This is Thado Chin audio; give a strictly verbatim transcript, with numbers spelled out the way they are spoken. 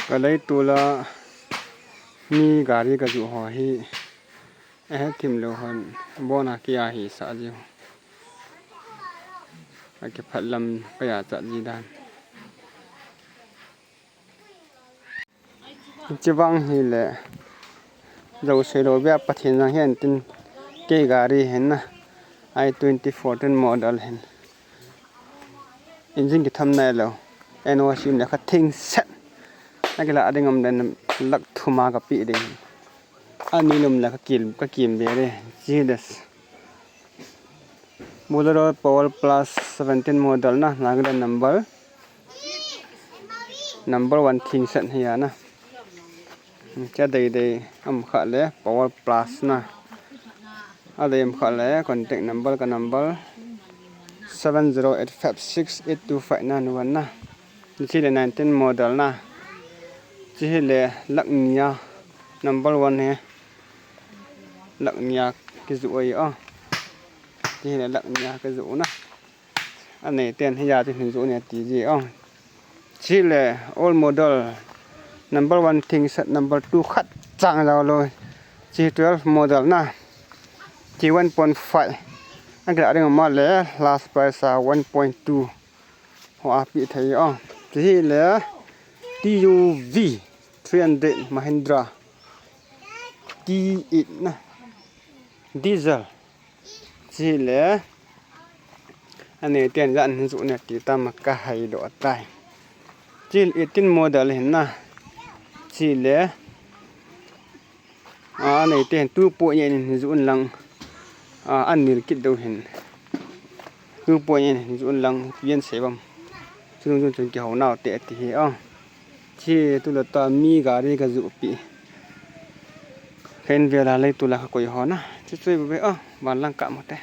Ka leitol a mi gari ka juh ho hi, ahe thim lou hon, bon a kia hi sa jiu. A kiphat lam ka ya chat ji dan. Chivang hi le, jo sei lou bia Pathen jong hian tin, kei gari hin na, i twenty fourteen model hin. Engine kitham nai lo. N O C um le kha thing set. Na kila ding um den lakh thum a ka pi ding. Ani lum le ka kil, ka kim be re. G D S. Bolero Power Plus seventeen model na, Nagaland number. Number one thing set hi a na. Cha dei dei am kha le Power Plus na. A dei am kha le contact number ka number seven zero eight five six eight two five nine one na. Chi le nineteen model na. Chi hi le lakh nia number one he. Lakh nia kizu oi a. Chi hi le lakh nia kizu na. Anei ten hi ya chi hin zu ne ti ji ong. Chi le old model number one thing set number two khat chang jao lo. Chi twelve model na. Chi one point five. Ang kila ring ma le last price a one point two. Ho a pi thei ong. Chi hi le T U V three hundred Mahindra T eight na. Diesel. Chi le anei ten ja hin zu ne ti tam ka hai lo tai. Chi le eighteen model hin na. Chi le anei ten two point eight hin zu lang. An nil kit do hin. Two point eight hin zu lang pian se bam. Chung chung chung ki ho nau te ti hi a. Chi tu lo ta mi gari ka zu pi. Khen vela leitol a ka koi ho na. Chi chui be a. Van lang ka mo te.